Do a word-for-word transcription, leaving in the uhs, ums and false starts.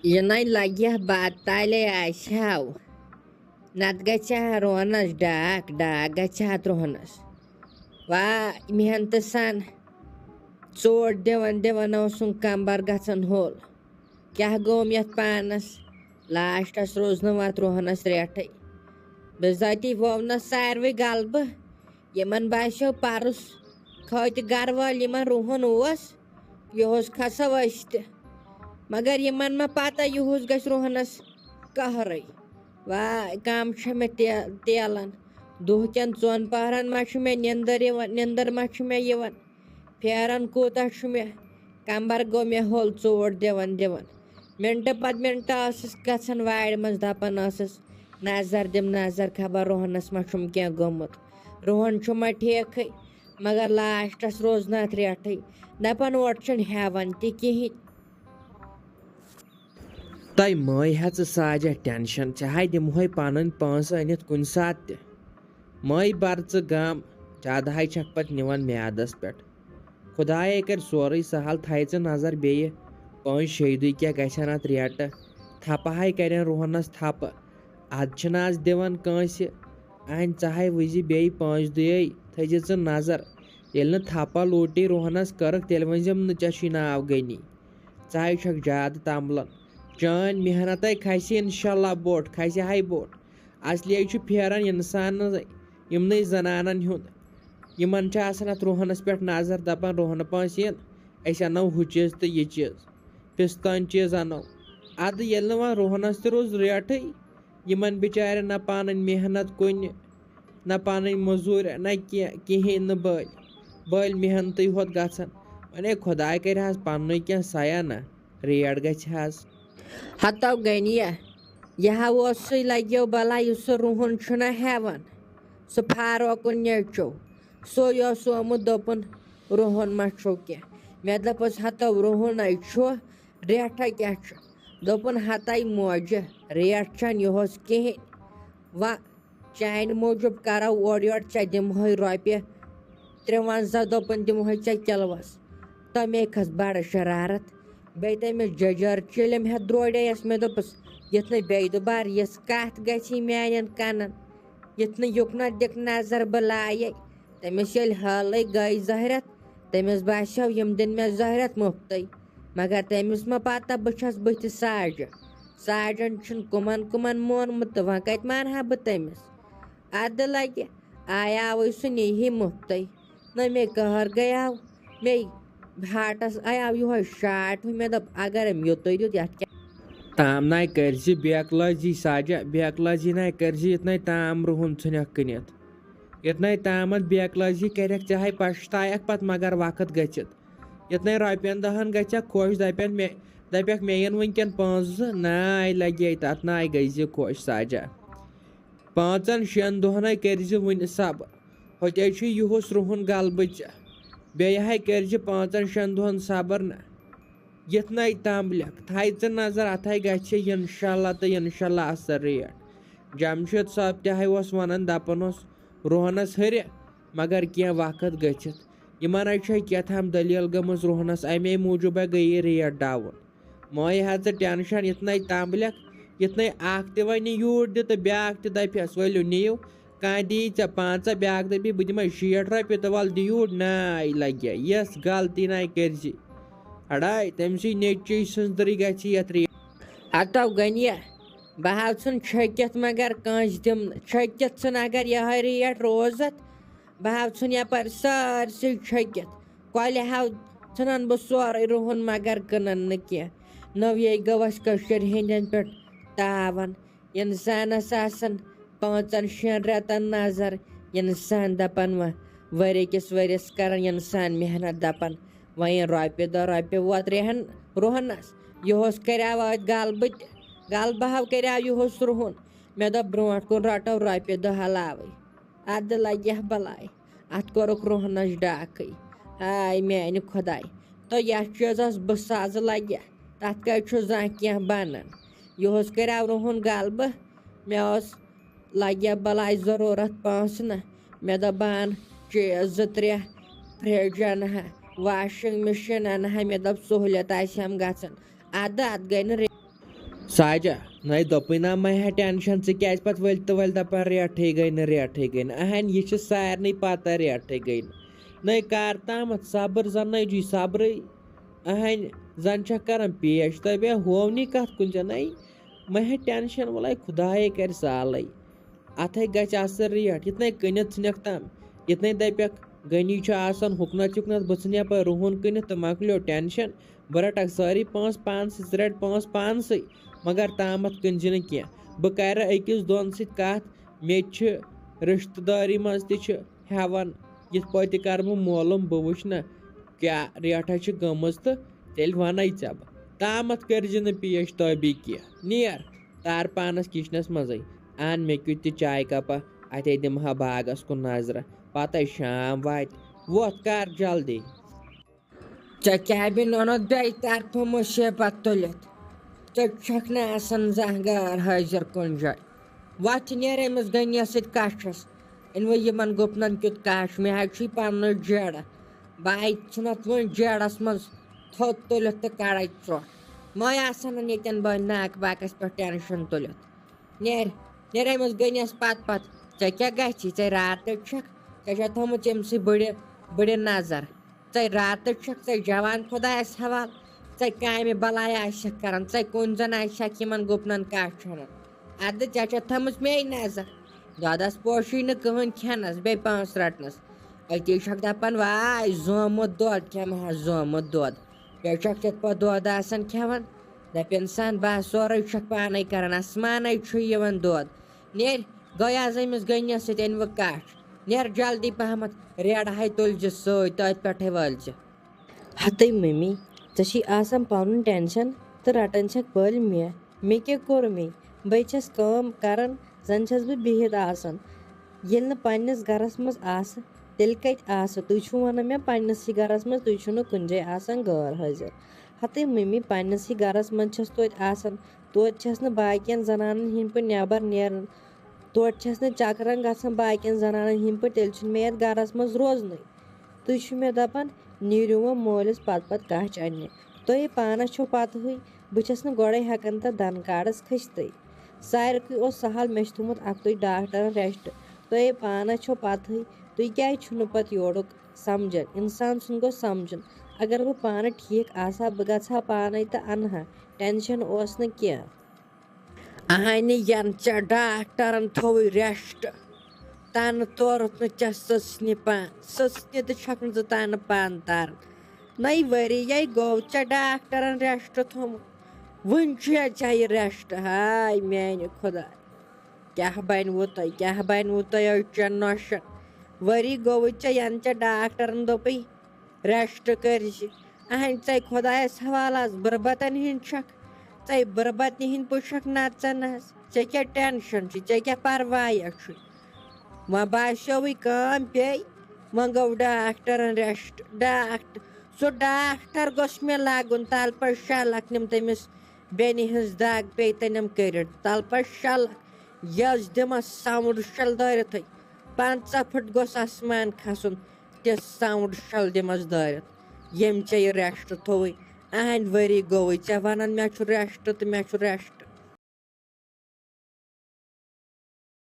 یہِ نَے لَگہِ ہا بَتہٕ تالے آسہِ ہاو، نَتہٕ گژھِ ہا روہنَس ڈاکھ، ڈاکھ گژھِ ہا اَتھ روہنَس۔ وا محنتہٕ سان ژوٹ دِوان دِوان اوسُم کمبر گژھان ہوٚل۔ کیٛاہ گوٚوم یَتھ پانَس؟ لاسٹَس روٗز نہٕ وَتھ روہنَس ریٹھٕے۔ بِذٲتی ووٚو نَس ساروٕے غلبہٕ۔ یِمَن باسیو پَرُس کھٲتۍ گَرٕ وٲلۍ یِمَن روہَن اوس، یِہُس کھسو أسۍ تہِ۔ مگر یِمَن ما پَتہ یِہُس گژھِ روہَنَس قہرٕے۔ وا، کَم چھےٚ مےٚ تے-، تیلَن۔ دۄہ کٮ۪ن ژۄن پَہرَن ما چھُ مےٚ نِندٕر یِوان، نِندٕر ما چھُ مےٚ یِوان۔ پھیران کوٗتاہ چھُ مےٚ، کمبر گوٚو مےٚ ہوٚل ژوٹ دِوان دِوان۔ مِنٹہٕ پتہٕ مِنٹہٕ ٲسٕس گژھان وارِ منٛز، دپان ٲسٕس، "نظر دِم نظر، خبر روہنس ما چھُم کینٛہہ گوٚمُت، روہن چھُما ٹھیکھٕے؟" مگر لاسٹس روز نہٕ اتھ ریٹھٕے، دپان اورٕ چھُنہٕ ہٮ۪وان تہِ کِہینۍ۔ تۄہہِ مٲے ہا ژٕ ساجہ ٹینشن، ژےٚ ہاے دِمہوے پنٕنۍ پونٛسہٕ أنِتھ کُنہِ ساتہٕ تہِ۔ مٲے بر ژٕ غم، زیادٕ ہاے چھکھ پتہٕ نِوان میادس پٮ۪ٹھ۔ خدایے کرِ سورُے سہل، تھایہِ ژٕ نظر بیٚیہِ پانٛژھِ شیٚیہِ دُہۍ کیٛاہ گژھن اتھ ریٹہٕ۔ تھپہٕ ہاے کرن روہنس تھپہٕ۔ ادٕ چھِنہٕ از دِوان کٲنٛسہِ۔ اہنہِ ژٕ ہاے وٕچھزِ بیٚیہِ پانٛژھِ دُہۍ، تھٲیزِ ژٕ نظر۔ ییٚلہِ نہٕ تھپہ لوٗٹی روہنس کٔرٕکھ، تیٚلہِ ؤنۍزٮ۪م نہٕ ژےٚ چھُے ناو غنی۔ ژٕ ہاے چھکھ زیادٕ تمبلان۔ چٲنۍ محنتے کھسہِ انشاءاللہ بوٚٹھ، کھسہِ ہاے بوٚٹھ۔ اصلی چھُ پھیران انسانس یِمنٕے زنانن ہُنٛد۔ یِمن چھِ آسان اتھ روہنس پٮ۪ٹھ نظر، دپان، "روہنہٕ پانٛژھ یِن، أسۍ انو ہُہ چیٖز تہٕ یہِ چیٖز، فستٲنۍ چیٖز انو۔" ادٕ ییٚلہِ نہٕ وۄنۍ روہنس تہِ روٗز ریٹھٕے، یِمن بِچارٮ۪ن نہ پنٕنۍ محنت کُنہِ، نہ پنٕنۍ مٔزوٗرۍ، نہ کینٛہہ، کِہیٖنۍ نہٕ بٔلۍ، بٔلۍ محنتٕے ہوت گژھان۔ وۄنۍ ہے خۄداے کرِ حظ پننُے کینٛہہ سیا نہ، ریٹ گژھِ حظ۔ ہتو غنیہ، یہِ ہا اوس سُے لگیو بلاے، یُس سُہ رُہُن چھُنہ ہٮ۪وان، سُہ فاروقُن نیٚچو، سُے اوس آمُت دوٚپُن، "رُہُن ما چھُو کینٛہہ؟" مےٚ دوٚپُس، "ہتو رُہُن ہے چھُ، ریٹھا کیٛاہ چھُ؟" دوٚپُن، "ہتے موجہِ، ریٹ چھَنہٕ یِہُس کِہیٖنۍ۔ وۄنۍ چانہِ موٗجوٗب کرو اورٕ یورٕ، ژےٚ دِمہوے رۄپیہِ ترٛوَنزاہ، دوٚپُن، دِمہوے ژےٚ کِلوَس۔" تَمے کھٔژ بڑٕ شرارت۔ بیٚیہِ تٔمِس ججر چِلِم ہٮ۪تھ درٛوڈییَس۔ مےٚ دوٚپُس، "یُتھ نہٕ بیٚیہِ دُبارٕ یِژھ کَتھ گژھی میٛانٮ۪ن کَنَن، یُتھ نہٕ یُکنَتھ دِکھ نظر بہٕ لایے۔" تٔمِس ییٚلہِ حالٕے گٔے زہرٮ۪تھ، تٔمِس باسیو، یِم دِن مےٚ زہرٮ۪تھ مُفتٕے۔ مگر تٔمِس ما پتہ بہٕ چھَس بٕتھِ ساجہِ۔ ساجن چھُنہٕ کُمن کُمن مونمُت تہٕ وۄنۍ کتہِ مانہٕ ہا بہٕ تٔمِس؟ ادٕ لگہِ آیاوٕے سُہ نیٖہی مُفتٕے۔ نہ مے قہر گٔیاو، مے ہاٹس آیاو یِہوے شاٹ ہیوٗ۔ مےٚ دوٚپ، اگر أمۍ یُتُے دیُت، یتھ کیٛاہ؟ تام ناے کٔرزِ بیکلٲزی ساجہ، بیکلٲزی ناے کٔرزِ، یُتھ ناے تام رُہُن ژھٕنکھ کٕنِتھ۔ یُتھ ناے تامتھ بیکلٲزی کرکھ، ژےٚ ہاے پشتاوکھ پتہٕ، مگر وقت گٔژھِتھ۔ یُتھ ناے رۄپین دہن گژھکھ خۄش، دپن مےٚ، دپکھ مےٚ یِن وٕنکٮ۪ن پونٛسہٕ زٕ، ناے لگے تتھ، ناے گٔے زِ خۄش ساجہ۔ پانٛژن شٮ۪ن دۄہنے کٔرزِ وُنہِ صبر، ہوٚتے چھُ یِہُس رُہُن غلبہٕ ژےٚ۔ بیٚیہِ ہاے کٔرزِ پانٛژن شٮ۪ن دۄہن صبر نہ۔ یِتھ نَے تام لیکھ، تھایہِ ژٕ نظر، اَتھَے گژھِ اِنشاءاللہ تہٕ اِنشاءاللہ اَصٕل ریٹ۔ جمشید صٲب تہِ ہَے اوس وَنان، دَپان اوس، روہنَس ہُرِ، مگر کینٛہہ وقت گٔژھِتھ۔ یِمَن ہَے چھےٚ کیٛاہ تام دٔلیٖل گٔمٕژ روہنَس، اَمے موٗجوٗب ہَے گٔیے ریٹ ڈاوُن۔ مہٕ ہَے ہےٚ ژٕ ٹٮ۪نشَن، یِتھ نَے تام لیکھ، یِتھ نَے اَکھ تہِ وَنہِ یوٗرۍ دِ تہٕ بیٛاکھ تہِ دَپٮ۪س، "ؤلِو نِیِو"، کانٛہہ دِیی ژےٚ پنٛژاہ، بیٛاکھ دَپی، "بہٕ دِمَے شیٹھ رۄپیہِ تہٕ وَلہٕ دِ یوٗرۍ"۔ ناے لَگہِ، یَس غلطی ناے کٔرزِ۔ اَڑاے، تٔمۍ سٕے نیٚچوِچ سٕنٛز دٕرٕے گژھِ یَتھ ریٹ۔ ہتو غنیہ، بہٕ ہاو ژھُن چھٔکِتھ، مگر کٲنٛسہِ دِم نہٕ۔ چھٔکِتھ ژھُن اگر یِہوٚے ریٹ روزَتھ، بہٕ ہاو ژھُن یَپٲرۍ سٲرسٕے چھٔکِتھ۔ کۄلہِ ہاو ژھٕنَن بہٕ سورُے رُہُن، مگر کٕنَن نہٕ کینٛہہ۔ نٔوۍ گٔوَس کٔشیٖرِ ہِنٛدٮ۪ن پٮ۪ٹھ تاوَن۔ اِنسانَس آسَن پانٛژَن شٮ۪ن رٮ۪تَن نظر، اِنسان دَپَن وۄنۍ ؤری کِس ؤرِیَس کَرَن اِنسان محنت، دَپَن وۄنۍ یِن رۄپیہِ دَہ، رۄپیہِ ووت رِہَن روہنَس۔ یِہُس کَریٛاو اَتھ غلبہٕ تہِ، غلبہٕ ہَو کَریٛاو یِہُس رُہُن۔ مےٚ دوٚپ برٛونٛٹھ کُن رَٹو رۄپیہِ دَہ علاوٕے۔ اَدٕ لَگہِ ہا بَلاے۔ اَتھ کوٚرُکھ روہنَس ڈاکھٕے۔ ہاے میٛانہِ خۄداے، تہٕ یَتھ چیٖزَس بہٕ سَزٕ لَگہِ، تَتھ کَتہِ چھُ زانٛہہ کینٛہہ بَنان؟ یِہُس کَریٛاو روہَن غلبہٕ۔ مےٚ اوس لَگہِ بَلاے ضروٗرت پونٛسہٕ نہ۔ مےٚ دوٚپ بہٕ اَنہٕ چیٖز زٕ ترٛےٚ، فرٛج اَنہٕ ہا، واشِنٛگ مِشیٖن اَنہٕ ہا۔ مےٚ دوٚپ سہوٗلیت آسہِ ہَم گژھان۔ اَدٕ اَتھ گٔے نہٕ رے-، ساجہ، نَے دوٚپُے نا، مہ ہےٚ ٹینشن، ژٕ کیازِ پتہٕ ؤلۍ تہٕ ؤلۍ دپان ریٹھٕے گٔے نہٕ، ریٹھٕے گٔے نہٕ؟ اہن، یہِ چھِ سارنٕے پتہ ریٹھٕے گٔے نہٕ۔ نَے کر تامتھ صبر، زن نَے جُے صبرٕے۔ اہن، زن چھکھ کران پیش، تہٕ بیٚیہِ ہوونی کتھ کُن ژےٚ نَے؟ مہ ہےٚ ٹینشن، وَلَے خدایے کرِ سہلٕے۔ اتھے گژھِ آسٕر ریٹ، یِتنَے کٕنِتھ ژھٕنکھ تام۔ یِتنَے دپکھ، غنی چھُ آسان ہُکنتھ یُکنتھ، بہٕ ژھٕنیا پتہٕ رُہُن کٕنِتھ تہٕ مۄکلیو ٹینشن۔ بہٕ رٹکھ سٲری پونٛسہٕ پانسٕے، ژٕ رٹ پونٛسہٕ پانسٕے۔ مگر تامتھ کٕنزِ نہٕ کینٛہہ۔ بہٕ کرٕ أکِس دۄن سۭتۍ کتھ، مےٚ تہِ چھِ رشتہٕ دٲری منٛز تہِ چھِ ہٮ۪وان۔ یِتھ پٲٹھۍ تہِ کرٕ بہٕ معلوم، بہٕ وٕچھٕ نہ کیٛاہ ریٹھا چھِ گٔمٕژ تہٕ تیٚلہِ ونے ژےٚ بہٕ۔ تامتھ کٔرزِ نہٕ پیش تٲبی کینٛہہ۔ نیر، تار پانس کچنس منٛزٕے، ان مےٚ کیُتھ تہِ چاے کپا، اتے دِمہٕ ہا باغس کُن نظرہ، پتے شام واتہِ۔ وۄتھ کر جلدی۔ ژےٚ کیٛاہ بِن اوٚنُتھ بیٚیہِ طرفہٕ مُصیٖبت تُلِتھ؟ ژےٚ چھَکھ نہٕ آسان زانٛہہ گار حٲضِر کُنہِ جایہِ۔ وۄتھ، نیر أمِس غنیَس سۭتۍ کَچھَس۔ أنۍ وۄنۍ یِمَن گُپنَن کیُتھ کَچھ، مےٚ حظ چھُے پَنُن جیڑٕ۔ بہٕ ہَے ژھٕنَتھ وۄنۍ جیڑَس منٛز تھوٚد تُلِتھ تہٕ کَڑَے ژھۄٹھ۔ مَے آسَن نہٕ ییٚتٮ۪ن بہٕ ناکہٕ باکَس پٮ۪ٹھ ٹٮ۪نشَن تُلِتھ۔ نیر، نیر أمِس غنیَس پَتہٕ پَتہٕ۔ ژےٚ کیٛاہ گژھی؟ ژےٚ راتہٕ چھَکھ، ژےٚ چھےٚ تھٲومٕژ أمۍ سٕے بٕڑِ، بٕڑِ نظر۔ ژَے راتہٕ چھَکھ ژَے جوان خۄدایَس حوال، ژَے کامہِ بَلایہِ آسٮ۪کھ کَران، ژَے کُنہِ زَن آسٮ۪کھ یِمَن گُپنَن کَچھ اَنان۔ اَدٕ ژےٚ چھےٚ تھٲومٕژ مے نظر، دۄدَس پوشی نہٕ کٕہٕنۍ کھٮ۪نَس، بیٚیہِ پانٛژھ رَٹنَس۔ أتی چھَکھ دَپان، واے، زومُت دۄد کھٮ۪مہٕ ہا، زومُت دۄد۔ بیٚیہِ چھَکھ تِتھ پٲٹھۍ دۄد آسان کھٮ۪وان۔ دَپہِ اِنسان، بَس، سورُے چھَکھ پانَے کَران، اَسمانَے چھُ یِوان دۄد۔ نیر، گٔے آز أمِس غنیَس سۭتۍ أنۍ وٕ کَچھ۔ نیر جلدی پہمتھ، ریڑٕ ہاے تُلزِ سۭتۍ، تٔتھۍ پٮ۪ٹھَے وٲلزِ۔ ہتٕے مٔمی، ژےٚ چھی آسان پنُن ٹینشن تہٕ رٹان چھکھ بٔلۍ مےٚ۔ مےٚ کیٛاہ کوٚر مے؟ بے چھس کٲم کران، زن چھس بہٕ بِہِتھ آسان۔ ییٚلہِ نہٕ پننِس گرس منٛز آسہٕ، تیٚلہِ کتہِ آسہٕ؟ تُہۍ چھِو ونان مےٚ پننِسٕے گرس منٛز، تُہۍ چھِو نہٕ کُنہِ جایہِ آسان غٲر حٲضِر۔ ہتٕے مٔمی، پننِسٕے گرس منٛز چھس توتہِ آسان، توتہِ چھس نہٕ باقین زنانن ہِنٛدۍ پٲٹھۍ نٮ۪بر نیران۔ توتہِ چھس نہٕ چکرن گژھان باقین زنانن ہِنٛدۍ پٲٹھۍ، تیٚلہِ چھُنہٕ مےٚ یتھ گرس منٛز روزنُے۔ تُہۍ چھِو مےٚ دپان، نیٖرِو وۄنۍ مٲلِس پتہٕ پتہٕ کچھ اننہِ۔ تۄہے پانس چھو پتہٕے، بہٕ چھس نہٕ گۄڈے ہٮ۪کان تتھ دنہٕ کاڑس کھٔسِتھٕے۔ ساروٕے اوس سہل، مےٚ چھُ تھوٚمُت اکُے ڈاکٹرن ریسٹ۔ تۄہے پانس چھو پتہٕے، تُہۍ کیازِ چھِو نہٕ پتہٕ یورُک سمجھان؟ انسان سُنٛد گوٚو سمجھُن۔ اگر بہٕ پانہٕ ٹھیٖک آسہٕ ہا، بہٕ گژھٕ ہا پانے تہٕ انہٕ ہا۔ ٹینشن اوس نہٕ کینٛہہ۔ اہنہِ ین ژےٚ ڈاکٹرن تھووُے ریسٹ، تنہٕ تورُتھ نہٕ ژےٚ سٕژنہِ پان، سٕژنہِ تہِ چھکھ نہٕ ژٕ تنہٕ پان تاران۔ نَے ؤری یے گوٚو ژےٚ ڈاکٹرن ریسٹ تھوٚمُت، وُنہِ چھُیا ژےٚ یہِ ریسٹ؟ ہاے میانہِ خۄداے، کیٛاہ بنِوٕ تۄہہِ، کیٛاہ بنِوٕ تۄہہِ أزچٮ۪ن نۄشن؟ ؤری گوٚوُے ژےٚ ین ژےٚ ڈاکٹرن دوٚپُے، ریسٹ کٔرۍ زِ۔ اہنۍ ژے خۄدایس حوالہٕ آز بُربتن ہِنٛدۍ چھکھ، ژے بُربتنہِ ہِنٛدۍ پٲٹھۍ چھکھ نژان حظ۔ ژےٚ کیٛاہ ٹینشن چھُے، ژےٚ کیٛاہ پرواے چھُے؟ وۄنۍ باسیوٕے کٲم پیٚیہِ، وۄنۍ گوٚو ڈاکٹرن ریسٹ۔ ڈاکٹر، سُہ ڈاکٹر گوٚژھ مےٚ لگُن، تلہٕ پتہٕ شلکھ نِم تٔمِس بیٚنہِ ہٕنٛز دگ پیٚیہِ تٔمِم کٔرِتھ، تلہٕ پتہٕ شلکھ۔ یس دِمس ساوُنڈ شل دٲرِتھٕے، پنژاہ پھٕٹ گوٚژھ آسمان کھسُن، تِژھ ساوُنڈ شل دِمس دٲرِتھ۔ ییٚمۍ ژےٚ یہِ ریسٹ تھووُے، اہنٛدِ ؤری گوٚوُے ژےٚ ونان، مےٚ چھُ ریسٹ تہٕ مےٚ چھُ ریسٹ۔